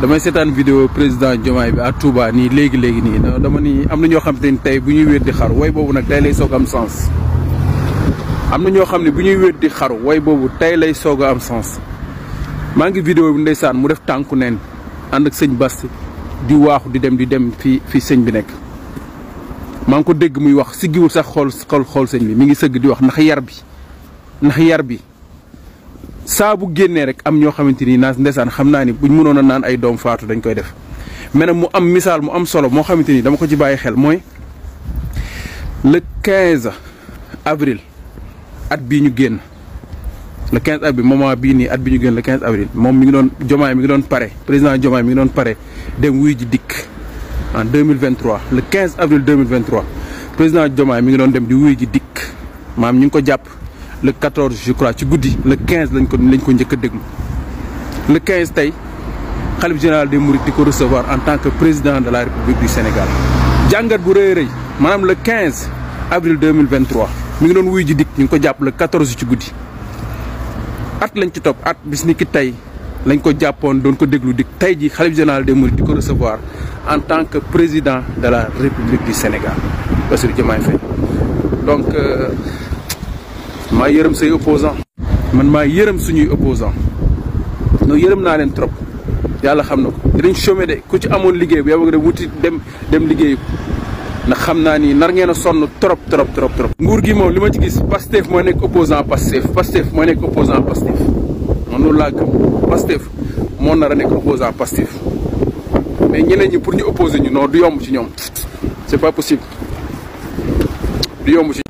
damay seetaan vidéo président Diomaye bi à Touba nii léegi nii dama ni am na ñoo xam te ni tey bu ñuy wéet di xaru way boobu nag tey lay soog am sens. am na ñoo xam ne bu ñuy wéet di xaru way boobu tey lay soog a am sens maa ngi vidéo bi ndeysaan mu def tànku neen ànd ak sëñ Bass di waaxu di dem fii sëñ bi nekk. maa ngi ko dégg muy wax siggiwul sax xool sëñ bi mi ngi sëgg di wax ndax yar bi saa bu génnee rek am ñoo xamante ni ndeysaan xam naa ni buñ mënoon a naan ay doom faatu dañ koy def. mais nag mu am misaal mu am solo moo xamante ni dama ko ci bàyyi xel mooy le 15 avril at bii ñu génn le 15 avril moment bii nii at bi ñu génn le 15 avril moom mi ngi doon Diomaye mi ngi doon pare président Diomaye mi ngi doon pare dem wuy ji dikk en 2023 le 15 avril 2023 président Diomaye mi ngi doon dem di wuy ji dikk maam ñu ngi ko jàpp le 14 je crois ci guddi le 15 lañ ko njëkk a déglu le 15 tey xalif général des Mourides di ko recevoir en tant que président de la République du Sénégal jàngat bu rëy maanaam le 15 avril 2023 mi ngi doon wuy ji dikk ñu ngi ko jàpp le 14 ci guddi at lañ ci topp at bis ni ki tey lañ ko jàppoon doon ko déglu dikk tey ji xalif général des Mourides di ko recevoir en tant que président de la République du Sénégal Bassirou Diomaye Faye donc maa yërëm say opposant man maa yërëm suñuy opposant non yërëm naa leen trop yàlla xam na ko dinañ chômé de ku ci amoon liggéey bu yow nga wuti dem liggéey ko ndax xam naa ni nar ngeen a sonn trop. nguur gi moom li ma ci gis Pastef mooy nekk opposant Pastef mooy nekk opposant Pastef man loolu laa gëm Pastef moo nar a nekk opposant Pastef mais ñeneen ñi pour ñu opposer ñu non du yomb ci ñoom c'est pas possible du yomb ci